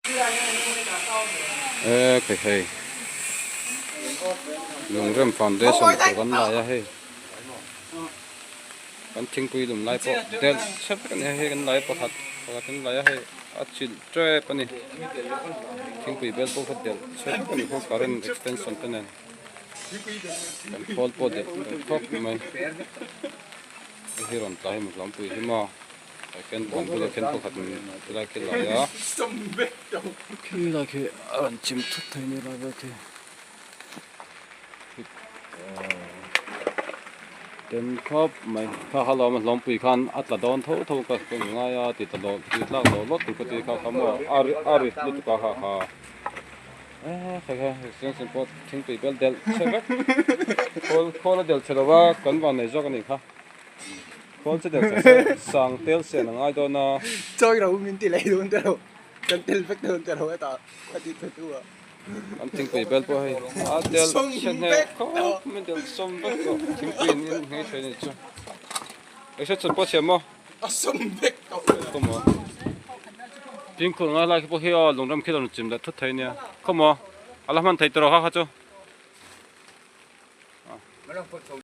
E khai hei Lungrem foundation tur kan lai a hei kan thingpui lum lai pawh delh chep vek a ni a hei kan lai pakhat pakhat kan lai a hei a chilh tep a ni thingpui bel pawh kha delh chep vek a ni khaw current extension te nen kan khawl pawh delh khawp mai hei hi rawn tla hi hlawmpui hi maw. Tah khian buan bulah khian pakhat in helai khi a lai a khi lai khi a rawn chim thut thei a ni lai vel khi ten khawp mai kha kha lawm a hlawmpui khan a tla dawn tho tho ka ka ngai a ti ta lawh ti tlak lawh lawt tur ka ti kha kha maw a a rit lutuk a kha kha e kha kha extension pawh thingpui bel delh chhe vek khawl khawl a delh chhe lo va kan van nei zawk a nih kha. Khawl che deuh se sang tel sen a ngai dawn a. Chawi ro min ti leh dawn te lo kan tel vek dawn te lo heta a ti tha tu a. An thingpui bel pawh hei a tel che hneh khawp mai tel sawm vek tawh thingpui in in nghei thei a nih chu. Exception pawh a chhiam maw? A sawm vek tawh. Khaw maw? Fimkhur ngai lai khi pawh hi aw lungrem khi a rawn chim leh thut thei nia. Khaw maw? A la hman thei tawh lo kha kha chu.